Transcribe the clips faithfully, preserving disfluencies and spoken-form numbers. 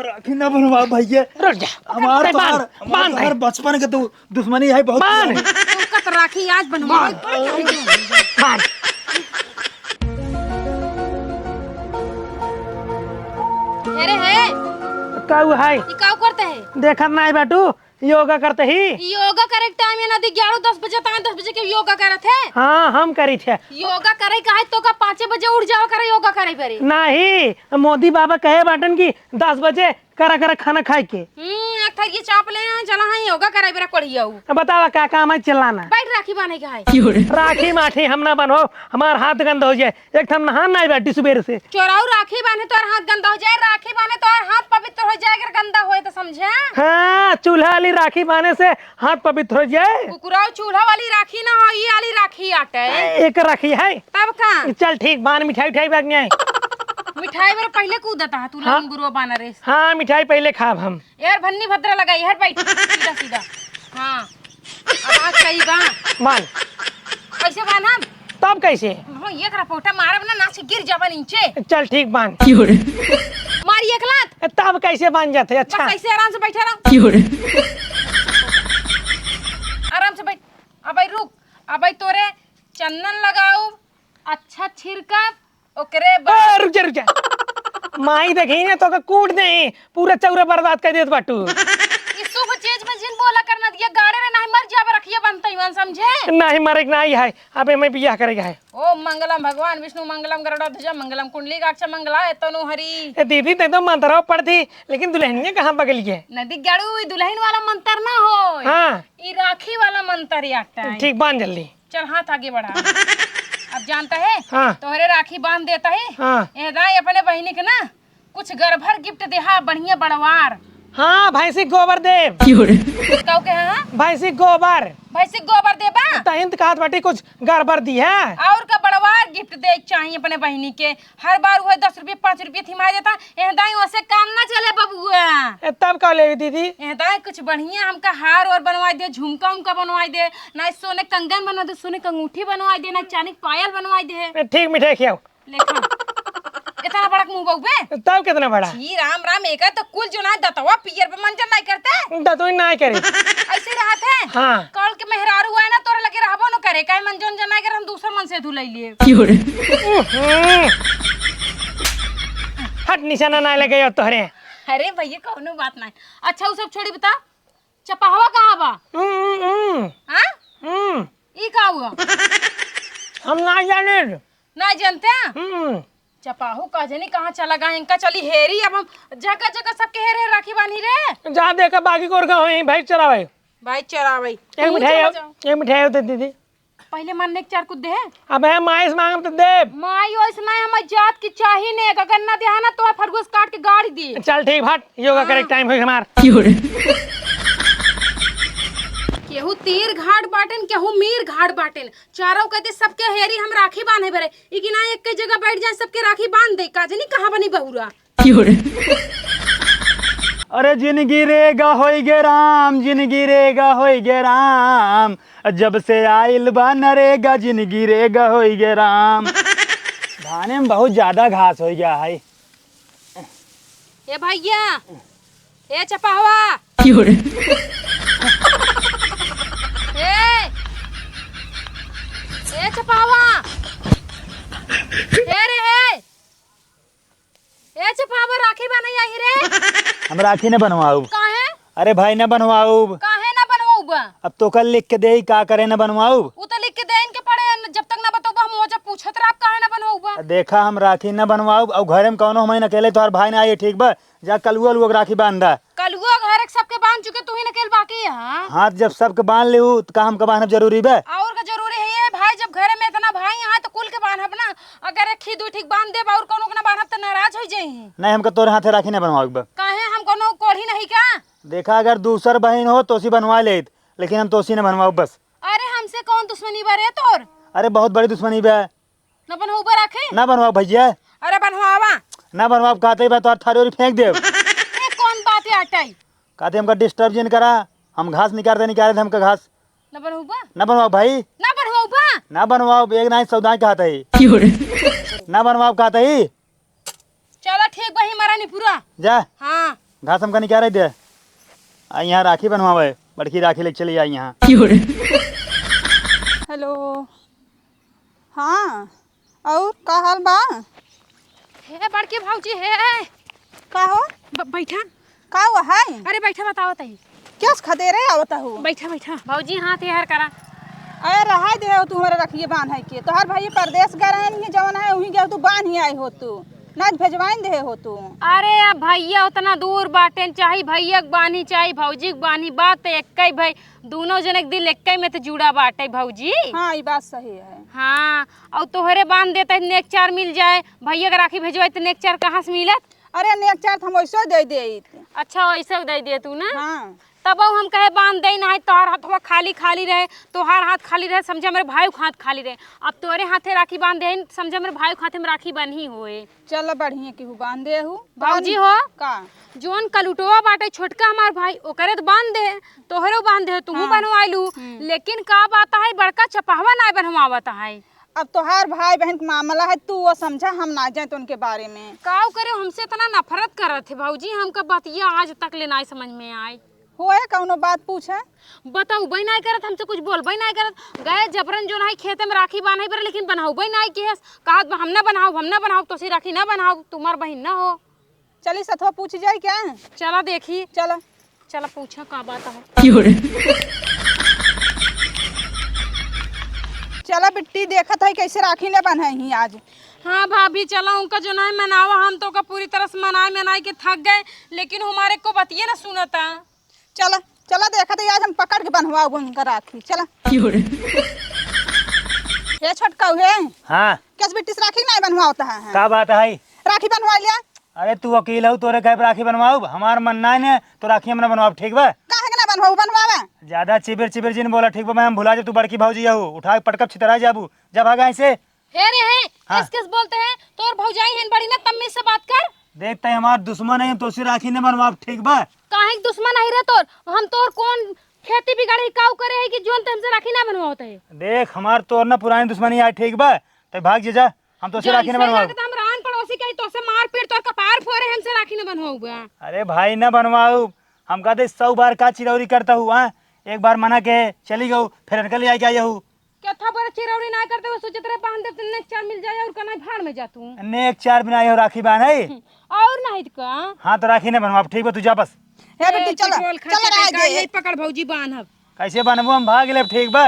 राखी ना बनवा भैया। रुक जा। हमार अरे बांध, तोहार, हमार बांध तोहार भाई। बचपन के तू दुश्मनी है बहुत बांध। पुरानी। तुमका तो राखी आज बनवा। बांध। बांध। अरे है। का हुआ है? ई का करते है? देखत नाही बाटू, योगा करते ही। योगा करे के टाइम ये नदी ग्यारह दस बजे, तान दस बजे के योगा करत है। हाँ, हम करी थे। योगा करे का है तो का पाँचे बजे उठ जावा करे योगा करे बरे। नाही, मोदी बाबा कहे बाटन कि दस बजे करा करा खाना खाए के। हम्म, एक थरिया चाप ले आए, चला हाँ योगा कराई बेरा कोढ़िया ऊ। अब बतावा का काम है चिल्लाना? बैठ राखी बांधे के है। क्यों रे? राखी माठी हम ना बन्हो, हमार हाथ गंदा हो जाए। एक थम नहान नाही बाटी सुबेर से। चोराऊ राखी बांधे तोर हाथ गंदा हो जाए, राखी बांधे तोर हाथ पवित्र हो जाए अगर गंदा होए तो समझे? हाँ, चूल्हा वाली राखी बांधे से हाथ पवित्र हो जाए। कुकुराऊ चूल्हा वाली राखी ना हो, ई वाली राखी आटे। ए, एक राखी है। तब का? चल ठीक, बान मिठाई उठाई बाग नहीं। मिठाई बेरा पहिले कूदता है, तू हाँ। लंगुरवा बाना रे। हाँ, मिठाई पहिले खाब हम। यार भन्नी भद्रा लगा, यार बैठ, सीधा सीधा। हाँ। अब बात सही बा। बान। कैसे बान हम? तब कैसे? हो, एक रपोटा मारब ना, नाच के गिर जाबा नीचे। चल ठीक बान। मार एक लात। तब कैसे बान जाते? अच्छा। बस ऐसे आराम से बैठा रहो। आराम से बैठ। अब रुक, अब तोरे चंदन लगाऊ, अच्छा छिड़कब, ओकरे बाद ए, रुक जा, रुक जा। माई देखी ना तो के कूट दे, पूरा चौरा बर्बाद कर देत बाटू। ई शुभ चीज में जिन बोला करना दिया, गाड़े रे नाही मर जाबे रखिए बनते ही मन समझे। नाही मरे के नाही है, अबे मैं बियाह करे के है। ओ मंगलम भगवान विष्णु मंगलम गरुड़ा ध्वजा मंगलम कुंडली काक्षा मंगला है तनु हरी। ए दीदी, ते तो मंतरवा पढ़ती, लेकिन दुल्हनिया कहाँ बगल के? नदी गड़ू, ई दुल्हन वाला मंतर ना हो। हाँ। ई राखी वाला मंतर आटा है। ठीक, बांध जल्दी। चल हाथ आगे बढ़ा। अब जानता है, हाँ। तोहरे राखी बांध देता है। हाँ। ए दाई अपने बहिनी के ना कुछ गरभर गिफ्ट देहा, बढ़िया बड़वार। हाँ, भैंसी गोबर देब। काऊ के हाँ? भैंसी गोबर। भैंसी गोबर देबा? तहिन त कहत बाटी कुछ गड़बड़ दिहा। और का बड़वार गिफ्ट दे के चाही अपने बहिनी के। हर बार उहे दस रुपये, पाँच रुपये थिमा देता। एह दाई ओसे काम ना चले बबुआ। ए, तब का लेबी दीदी? एह दाई कुछ बढ़िया हमका हार और बनवाई दे, झुमका उमका बनवाई दे, ना सोने कंगन बनवा दे, सोने क अंगूठी बनवाई दे, ना चांदी क पायल बनवाई दे। ए, ठीक मिठाई खियाओ। लेखा। इतना बड़ा मुंह बउबे? तब कितना बड़ा? जी राम राम, एकर तो कुल जो ना दतवा पियर पे मंजन नहीं करते। दतवा नहीं करे। ऐसे रहत है? हाँ। कल के मेहरारू आए ना, तोरे लगे रहबो न करे, काहे मंजन जन नहीं करे, हम दूसर मन से धुलाई लिए। क्यों रे? हम्म। हट, निशाना ना लगे तोहरे। अरे भैया, कौनो बात नहीं। अच्छा, उ सब छोड़ी, बता, चपहवा कहाँ बा? हम्म, हम्म, हम्म। हाँ? हम्म। ई का हुआ? हम ना जाने। ना जानते हैं? हम्म। चपाहू का जनी कहाँ चला गए, इनका चली हेरी, अब हम जगह जगह सबके हेरे राखी बांधी रे। जा देखा बाकी कोर का होई, भाई चरावे। भाई चरावे। एक तू मिठाई चला आओ, जाओ। एक मिठाई आओ दे दीदी। पहिले माने के चार कुछ दे। अबे माई से मांगम तो देब। माई ओइस ना हमार जात की चाही ने, अगर ना देहा ना तो फरगुस काट के गाड़ी दी। चल ठीक भाट, योगा करे हाँ। टाइम होई हमार। केहू तीर घाट बाटेन, केहू मीर घाट बाटेन। चारों कहते सबके हेरी हम राखी बांधे बरे। ई कि ना एक के जगह बैठ जाए, सबके राखी बांध दे। का जनी कहाँ बनी बहुरा। अरे जिनगी रेगा होई गे राम, जिनगी रेगा होई गे राम, जब से आइल बा नरेगा, जिनगी रेगा होई गे राम। धाने में बहुत ज्यादा घास होई गया है। ए भैया, ए चपहवा। ए, ए चपहवा। ए रे, ए। ए चपहवा, राखी बान्हे आही रे। हम राखी न बनवाउब। काहे? अरे भाई, न बनवाउब। काहे न बनवाउब? अब तोका लिख के देई, का करे न बनवाउब? उ तो लिख के देइन के पड़े, जब तक न बतउबा, हम ओजा पूछत रहब, काहे न बनवाउब? देखा, हम राखी न बनवाउब, अउर घरे में कउनो हमइन अकेले, तोहार भाई न आई, ठीक बा? जा कलुआ अलुआ के राखी बांध दा। कलुआ घरे के सबके बांध चुके, तू ही न अकेल बाकी है। हाँ, जब सबके बांध लेउ, त का हमका बांधब जरूरी बा? अउर का जरूरी है ये भाई, जब घरे में इतना भाई हैं, तो कुल के बांधब ना। अगर एक ही दू ठीक बांध देब अउर कउनो के ना बांधब, त नाराज होइ जाई। नहीं, हमका तोरे हाथे राखी न बनवावे के बा। काहे, हम कउनो कोढ़ी नहीं का? देखा, अगर दूसर बहिन हो, तोसी बनवा लेत, लेकिन हम तोसी न बनवाउब बस। अरे, हमसे कउन दुश्मनी बा रे तोर? अरे, बहुत बड़ी दुश्मनी बा। न बनवाउबा राखी? ना बनवाउब भैया। अरे बनवावा। ना बनवाउब कहते ही बा, तोहार थारी ओरी फेंक देब। ये कउन बात है अटाई? कहते हमका disturb जिन करा, हम घास निकालते निकालते हमका घास। ना बनवाउबा? ना बनवाउब भाई। ना बनवाउबा? ना बनवाउब, एक नाई सौदाई कहते ही। ना बनवाउब कहते ही। चला ठीक बा, ही मरा नहीं पूरा। जा। हाँ। घास हमका निकारे दे। आ, यहाँ राखी बनवावे, बड़की राखी लेके चली आई यहाँ। हेलो। हाँ, और का हाल बा? हे बड़की भौजी, हे। का हो? ब-, बैठा। का हुआ है? अरे बैठा, बताओ तई। क्या खदेरे आवत हो? बैठा, बैठा। भौजी, हाथ यार करा। अरे रहाई दे हो तू, हमारे रखिए बांध है के। तोहर भाई परदेस गए रहे, नहीं जवन है, वहीं गए तू बांध ही आई हो तू। ना भेजवाइन दे हो तू। अरे अब भैया उतना दूर बाटेन, चाहे भैया के बांधी, चाहे भौजी के बांधी, बात तो एक्के भाई, दोनों जने के दिल एक्के में तो जुड़ा बाटे भौजी। हाँ, ई बात सही है। हाँ, और तोहरे बांध देते नेक चार मिल जाए, भैया के राखी भेजवाई तो नेक चार कहाँ से मिलत? अरे नेक चार तो हम वैसे दे देइत। अच्छा, वैसे दे दे तू ना। हाँ। तब हम कहे बांध दे ना, तोहार हाथवा खाली खाली रहे, तोहार हाथ खाली रहे, समझे हमरे भाई के हाथ खाली रहे। अब तोरे हाथे राखी बांध दे, समझे हमरे भाई के हाथे में राखी बन्ही होए। चल बढ़िया केहू बांध दे हु। भौजी हो, का? जोन कलुटवा बाटे छोटका हमार भाई, ओकरे तो बांध दे, तोहरो बांध दे, तुहू हाँ। बनवाइलू। हम्म। लेकिन का बात है, बड़का चपहवा ना बनवावत है। अब तोहार भाई बहन के मामला है, तू वो समझा, हम ना जाए तो उनके बारे में। काऊ करे, हमसे इतना नफरत करत है भौजी, हमका बतिया आज तक ले ना समझ में आए। होए कौनो बात पूछे? बतउबे नाहीं करत, हमसे कुछ बोलबे नाहीं करत। गए जबरन जोन है खेते में राखी बान्हे बर, लेकिन बन्हउबे नाहीं किहस। कहत बा, "हम ना बन्हाउब, हम ना बन्हाउब, तोसे राखी ना बन्हाउब, तुम्हार बहिन ना हो।" चली सथवा पूछ जाई क्या? चला देखी। चला। चला पूछा का बात है। चला बिट्टी देखत है कैसे राखी ना बन्हे ही आज। हाँ भाभी, चला उनका जोन है मनावा, हम तो ओका पूरी तरह से मनाए मनाए के थक गए, लेकिन हमारे को बतिये ना सुनता। चला, चला देखा तो आज हम पकड़ के बन्हवाउब उनका राखी, चला। हे छोटका हे। हाँ। कैस बिट्टी से राखी नाहीं बन्हवावत है? का बात है? राखी बन्हवा लिया। अरे तू वकील हऊ, तोरे कहे पे राखी बन्हवाउब? हमार मन नाहीं ने, तो राखी हम ना बन्हवाउब, ठीक बा? काहे के ना बन्हवाउब, बन्हवावा। ज्यादा चिबिर चिबिर जिन बोला, ठीक बा? मैं हम भुला जाब तू बड़की भौजी हऊ, उठा के पटकब छितरा जाबू, जा भागा ऐसे। हे रे हे, हाँ। कस कस बोलते हैं? तोर भौजाई हन बड़ी ना, तमीज से बात कर। देख, तै हमार दुश्मन है, हम तोसे राखी न बनवाब, ठीक बा? काहे के दुश्मन है रे तोर? हम तोर कौन खेती बिगाड़े ही, काऊ करे है कि जोन तै हमसे राखी ना बनवावत है? देख, हमार तोर ना पुरानी दुश्मनी है, ठीक बा? तै भाग जे जा, हम तोसे राखी न जैसे बनवाब। लगता हम रान पड़ोसी के, तोसे मार पीट, तोर कपार फोरे, हमसे राखी न बनवाउबा। अरे भाई, न बनवाउब, हम कहते सौ बार का चिरौरी करता हूँ, हाँ? एक बार मना के चली गऊ, फिर इनका ले आके आई हूँ। केथा बरे चिरौरी नाहीं करते, वो सोचत रहे बांध दे, तन्ने चार मिल जाए और कनाई भाड़ में जा तू। नेक चार बिना आयो राखी बांध है। हम्म, और नाहीं तो का? हाँ, तो राखी ना बनवाब, ठीक बा, तू जा बस। हे ए, बेटी, चल, बोल खा चल के रहा का दे। यही पकड़ भौजी बांधब। कैसे बनबो, हम भाग लेब, ठीक बा?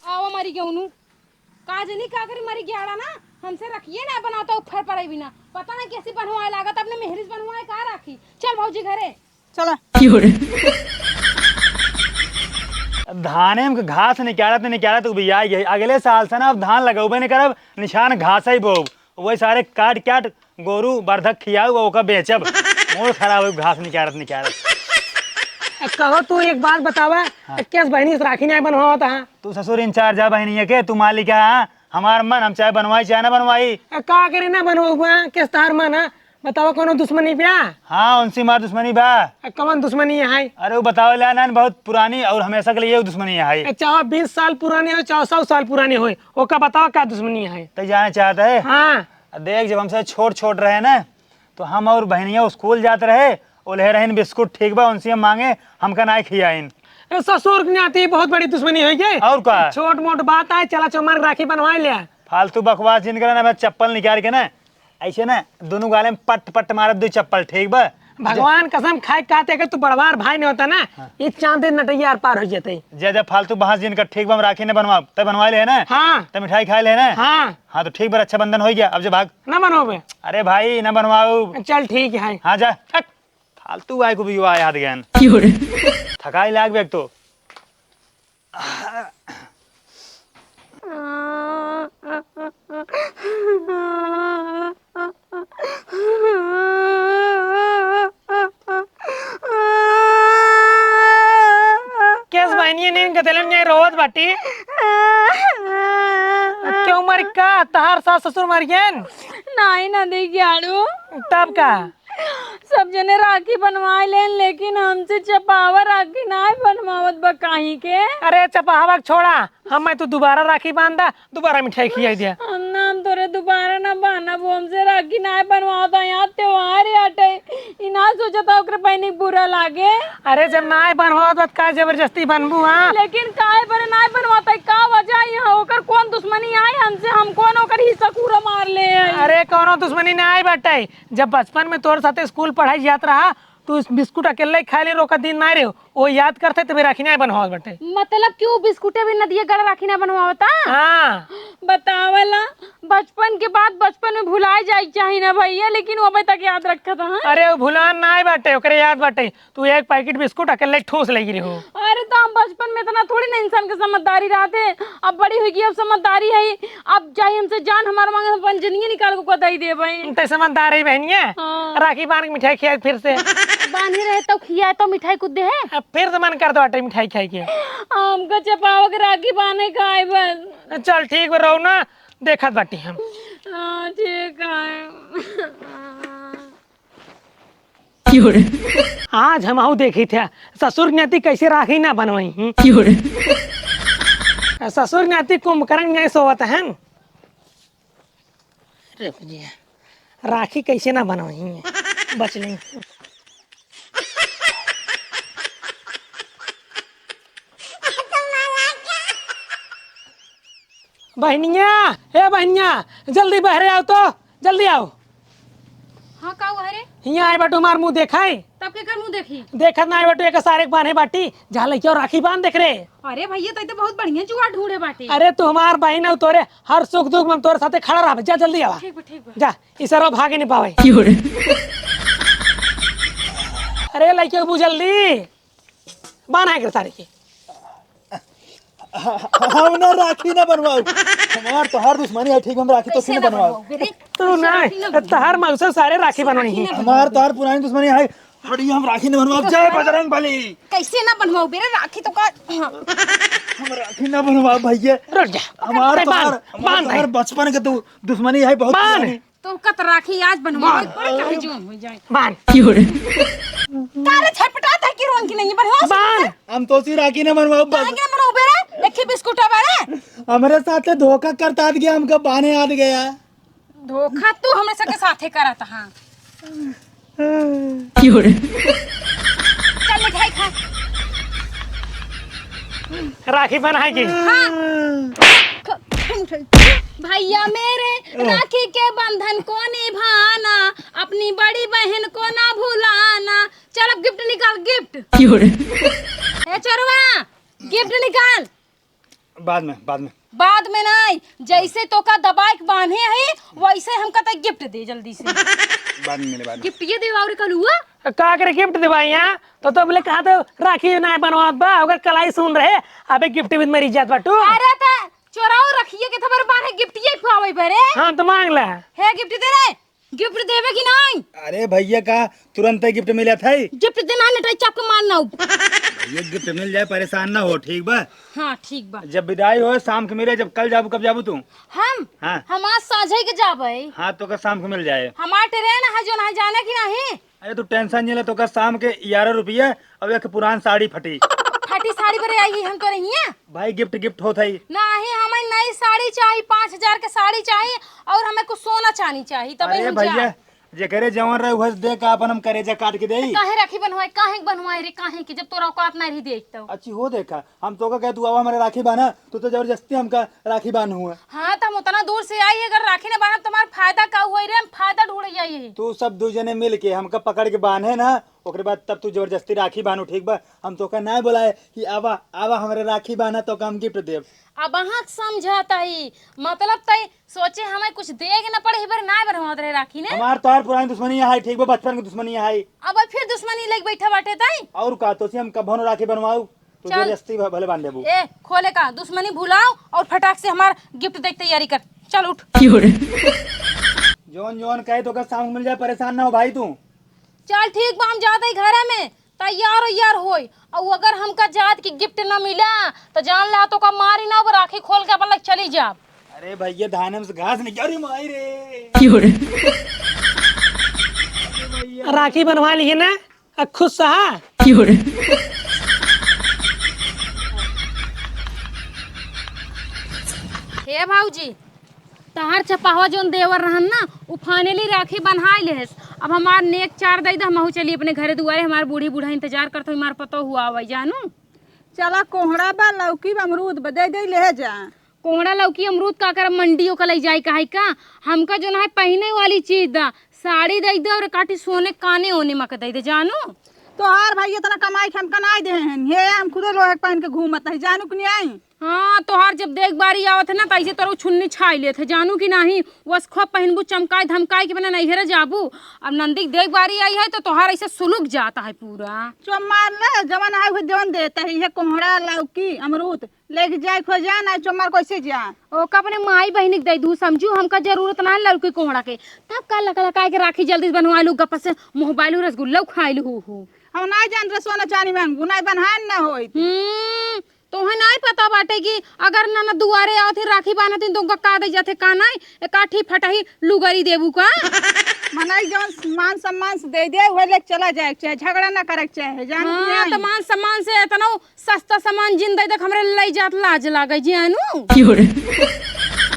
आवा मरी गउनू। का जनी का करी मरी गयाड़ा ना, हमसे रखिए ना बनावता ऊपर पड़े बिना। पता ना कैसी बनवाए लागत, अपने मेहरिस बनवाए का राखी। चल भौजी घरे। चला। धाने में घास निकालत निकालत उबियाई गई। अगले साल से ना अब धान लगउबे नहीं करब, निशान घास ही बोब। वही सारे काट काट गोरू बरधक खियाऊ, ओका बेचब। मूड खराब हो घास निकालत निकालत। ए, कहो तू एक बात बतावा, हाँ। ए, केस बहिनी से राखी नहीं बनवावत है? तू ससुर इंचार्ज है बहिनी के, तू मालिक है, हाँ? हमार मन, हम चाहे बनवाई चाहे ना बनवाई। ए, का करे ना बनवाऊ, हाँ? केस तार मन है? बतावा, कौनो दुश्मनी बा? हाँ, उनसे हमार दुश्मनी बा। ए, कौन दुश्मनी है? अरे, वो बतावे ला ना, बहुत पुरानी और हमेशा के लिए वो दुश्मनी है। ए, चाहे बीस साल पुरानी हो, चाहे सौ साल पुरानी हो, ओका बतावा का दुश्मनी है? तो जाने चाहता है? हाँ। आ देख, जब हमसे छोट छोट रहे ना, तो हम और बहनिया स्कूल जात रहे, ओल्हे रहिन बिस्कुट, ठीक बा, उनसे हम मांगे, हमका नाय खियाइन। ए, ससुर के नाती बहुत बड़ी दुश्मनी होइ गई। और का? छोट मोट बात आए, चला चौमार राखी बनवाए ले। फालतू बकवास जिन करा ना, मैं चप्पल निकाल के ना, ऐसे ना, दोनों गाले में पट पट मारत दो चप्पल, ठीक बा? भगवान कसम खाए कहते, अगर तू बड़वार भाई नहीं होता ना, हाँ। ये चांद नटैया आर पार हो जाते। ज्यादा फालतू बहस जिन कर, ठीक बा, हम राखी न बनवाब, तब बनवा ले है ना? हाँ। तब मिठाई खा ले है ना? हाँ। हाँ, तो ठीक बा, रक्षाबंधन हो गया, अब जो भाग। ना बनवाबे? अरे भाई, ना बनवाऊ। चल ठीक है। हाँ, जा। हट। फालतू आए को भी आए हाथ गैन। क्यों रे? थकाई लाग बैग तो। केस बहनिया नीन गदेलन में रोवत बाटी? क्यों मर का? तहार सास ससुर मर गए? नाहीं ना दे ग्याड़ू। तब का? सब जने राखी बनवाए लेन, लेकिन हमसे चपावा राखी नाहीं बनवावत बा काहीं के। अरे चपावा छोड़ा, हम मैं तू दोबारा राखी बांधा, दोबारा मिठाई खियाई दिया। हम ना, हम तोरे दोबारा ना बांधब, वो हमसे राखी नाहीं बनवावत, यहाँ त्योहार आटे। बहिनी बुरा लागे। अरे, जब नाय बनवावत बा, त का जबरदस्ती बनबू, हाँ? लेकिन काहे बरे नाय बनवावत है? का वजह है यहाँ? ओकर कौन दुश्मनी आय हमसे? हम कौन ओकर हिस्सा कूड़ा मार ले है? अरे, कौनो दुश्मनी नाय बाटे। जब बचपन में तोर साथे स्कूल पढ़ाई जात रहा, तू बिस्कुट अकेले खाए ले रोका दिन नाय रहे। ओ याद करते तबे राखी नाय बनवावत बाटे। मतलब कि उ बिस्कुटे भी नदिया गड़ा राखी ना बनवावता? हाँ। बतावला, बचपन के बात बचपन में भुलाए जाए के चाही ना भैया, लेकिन वो अबे तक याद रखत हैं। अरे, उ भुलान नाय बाटे, ओकरे याद बाटे। तू एक पैकेट बिस्कुट अकेले ठूस ले रही हो। अरे, तो हम बचपन में इतना थोड़ी ना इंसान के समझदारी रहते। अब बड़ी हुई कि अब समझदारी है, अब चाहे हमसे जान हमार मांगे, हम अपन जिंदगी निकाल के दे दे भाई। ते समझदार है बहनिया। हाँ। राखी बांध के मिठाई खिया फिर से। बांधे रहे तो खिया तो मिठाई कुछ दे है। अब फिर से मन कर दो बाटे मिठाई खाए के। हमको चपावा के राखी बांधे खाए बस। चल ठीक बा, रहो ना, देखत बाटी हम। हाँ, ठीक है। आज हम आऊ देखी थे ससुर नाती कैसे राखी ना बनवाई। ससुर नाती कुंभकर्ण नहीं सोवत हैं। अरे भैया, राखी कैसे ना बनवाई, बच नहीं। बहनिया, ए बहनिया, जल्दी बहरे आओ तो, जल्दी आओ। हाँ, का हुआ रे? हियाँ आए बाटू, हमार मुँह देखाई। तब के कर मुँह देखी? देखत ना आए बाटू, एक सारे के बान्हे बाटी, जहाँ लइके और राखी बांध देख रे। अरे भैया, तई तो बहुत बढ़िया जुगाड़ ढूंढे बाटी। अरे तू हमार बहिन हो, तोरे हर सुख दुख में हम तोरे साथे खड़ा रहबे। जा जल्दी आवा। ठीक बा, ठीक बा। जा, ई सरवा भागे नहीं पावे। क्यों रे? अरे लइके बुझल ली। बान्हा के सारे के। हम ना राखी ना बनवाऊ। हमार तोहार दुश्मनी है, ठीक, हम राखी तो कैसे ना ना बनवाऊ। बनवाऊ, बेरे? तू कैसे ना, राखी ना बनवाऊ? तोहार मौसा सारे राखी बनवाई है। हमार तोहार पुरानी दुश्मनी है, हटिए, हम राखी ना बनवाऊ। जय बजरंग बली। कैसे ना बनवाऊ बेरे राखी तो का? हाँ। हम राखी ना बनवाऊ भैया। रुक जा। हमार तोहार, हमार तोहार बचपन के तू दुश्मनी है बहुत पुरानी। तो कत राखी आज बनवावे बांध। पड़े, चाहे जोन हो जाए। बांध। तारे छटपटात है कि रोन की नहीं बनवा सकते? बांध। हम तो सी राखी ना बनवाओ, बस। काहे के ना बनवाओ बेरे? एक ही बिस्कुट है बेरे? हमरे साथे धोखा करता आद गया, हमका बाने आद गया। धोखा तू हमरे सबके साथे करत, हाँ। चल मिठाई खा। राखी बनाएगी। हाँ। ख-, ख-, मिठाई। भैया मेरे राखी के बंधन को निभाना, अपनी बड़ी बहन को ना भुलाना। चल अब गिफ्ट निकाल, गिफ्ट। ए चोरवा, गिफ्ट निकाल। बाद में, बाद में। बाद में नाई, जैसे तोका दबाए के बांधे है, वैसे हमका तो गिफ्ट दे जल्दी से। बाद में मिले, बाद में। गिफ्ट ये दे और कल हुआ? का करे गिफ्ट देबा यहाँ? तो, तो बोले कहा तो राखी ना बनवात बा, अगर कलाई सुन रहे, अबे गिफ्ट भी मरी जात बाटू। अरे त चोराओ रखिए के थबर बांधे गिफ्ट ये खुआवे बरे। हाँ तो मांग ले। हे गिफ्ट दे रे। गिफ्ट देबे कि नाई? अरे भैया का तुरंत ही गिफ्ट मिलत है? गिफ्ट देना नटाई चाप के मारना। भैया गिफ्ट मिल जाए, परेशान ना हो, ठीक बा? हाँ ठीक बा। जब विदाई हो शाम के मिले, जब कल जाबू कब जाबू तू? हम? हाँ। हम आज साझे के जाबे। हाँ तो का शाम के मिल जाए। हमार ट्रेन है जो ना जाने की नहीं। अरे तू टेंशन नहीं ले, तो का शाम के ग्यारह रुपया और एक पुरान साड़ी फटी। फटी साड़ी बरे आई हम तो नहीं है। भाई गिफ्ट गिफ्ट होत है। नहीं, हमें नई साड़ी चाही, पाँच हजार के साड़ी चाही और हमें कुछ सोना चांदी चाही, तब अरे हम भैया, जाए। जेकरे जवन रहे उहे दे का अपन हम करेजा काट के देई। काहे राखी बनवाए, काहे बनवाए रे, काहे कि जब तोरा औकात नहीं रही देख तो। अच्छी हो देखा, हम तो का कहे तू आवा हमारे राखी बांधा, तू तो जबरदस्ती हमका राखी बांध हुआ। हाँ, तो हम उतना दूर से आई, अगर राखी ना बांधब तो हमार फायदा का हुआ रे, हम फायदा ढूंढ आई। तू सब दो जने मिल के हमका पकड़ के बांधे ना, ओकरे बाद तब तू जबरदस्ती राखी बांधू, ठीक बा? हम तोका नाय बोलाए कि आवा, आवा हमरे राखी बांधा, तोका हम गिफ्ट देब। अब अहाँ समझाता ही, मतलब तय सोचे हमें कुछ देग न पड़े, ही बार नाय बनवावत रहे राखी ने। हमार तोहार पुरानी दुश्मनी है, ठीक बा? बचपन की दुश्मनी है। अब फिर दुश्मनी लेके बैठा बाटे तय। और का, तो से हम कभो न राखी बनवाऊ, तू चल। जबरदस्ती भ-, भले बांध लेबू। ए, खोले का, दुश्मनी भुलाओ और फटाक से हमार गिफ्ट देख तैयारी कर। चल उठ। जौन जौन कहे तोका शाम को मिल जाए, परेशान ना हो भाई तू। चल ठीक बा, हम जात ही घरे में, तैयार वैयार होई। और अगर हमका जात की गिफ्ट ना मिला, तो जान ला तोका मारी ना, अब राखी खोल के अपन लग चली जाब। अरे भैया, धाने में से घास निकाल, अरे माई रे। राखी बनवा लिए ना, अब खुश रहा। हे भौजी, तहार चपाहवा जौन देवर रहन ना, उ finally राखी बन्हाइ लेहस। अब हमार नेक चार दइ द, हमहू चली अपने घरे दुआरे, हमार बूढ़ी बूढ़ा इंतजार करत हो, हमार पतोहू आवइ जानू। चला कोहड़ा बा, लौकी बा, अमरूद बा, दइ दइ लेहे जा। कोहड़ा लौकी अमरूद का करब, मंडियो का लइ जाइ का है का? हमका जौन है पहिने वाली चीज द, साड़ी दइ द और काठी सोने काने ओने मा के दइ द जानू। तोहार भाई इतना कमाइ के हमका नाइ देहे हैं, हे हम खुदे लोहे के पहिन के घूमत है जानू कि नाइ? हाँ, तोहार जब देख बारी आवत है ना, त ऐसे तोरो छुन्नी छाइ लेत है, जानू कि नाहीं? वस खूब पहिनबू, चमकाइ धमकाइ के अपने नैहरे जाबू। अब नंदी के देख बारी आई है, त तोहार ऐसे सुलुक जात है पूरा। चुप मार ले, जवन आए हुए जवन देत है, ये कोहड़ा, लौकी, अमरूद, लेके जाए खो जा, ना चुप मार कैसे जा। ओका अपने माई बहिनी के दइ दू, समझू, हमका जरूरत ना है लौकी कोहड़ा के। तब का लका लकाइ के राखी जल्दी से बन्हवाइ लू, गप्पा से मुँह बाइलू, रसगुल्ला खाइलू, हू हू। हम नाइ जानत रहे सोना चानी माँगबू, नाइ बन्हान ना होइत। हम्म, तोहे नाइ पता बाटे कि अगर ननद दुआरे आवत ही, राखी बान्हत ही, त उनका का दइ जात है, का नाइ? एकाठी फटही लुगरी देबू का? मनई जौन मान सम्मान से दइ दे, उहे लेके चला जाए के चाहे, झगड़ा ना करे के चाहे, जानू कि हाँ, नाइ? त मान सम्मान से एतनो सस्ता सामान जिन दइ दे, हमरे लइ जात लाज लागइ, जानू।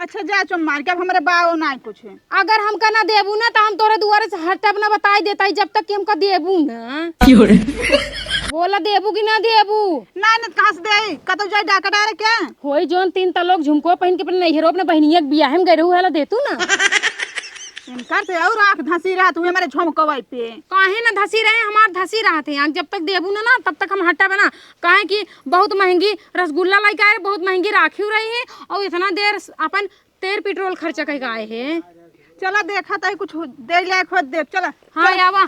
अच्छा जा चुप मार के, अब हमरे बाओ नाइ कुछ। अगर हमका ना देबू ना, त हम तोरे दुआरे से हटब ना, बताइ देता ही, जब तक कि हमका देबू ना। बोला, देबू कि ना देबू? ना, ना, कहाँ से देई? कतौ जाई डाका डारे क्या? होई जौन तीन तलोक झुमको पहिन के अपने नैहरो अपने बहिनिया के बियाहे में गए रहू, हला देतू ना। इनकर से और आँख धसी रहत हुए हमारे झुमकवा पे। काहे ना धसी रहे, हमार धसी रहत है आँख। जब तक देबू ना, ना, तब तक हम हटब ना। काहे कि बहुत महंगी रसगुल्ला लइके आए, बहुत महंगी राखी रही है, और इतना देर अपन तेल पेट्रोल खर्चा कइके आए है। चला देखा ताई कुछ दे लायक होत देब, चला। हाँ, चला। आवा।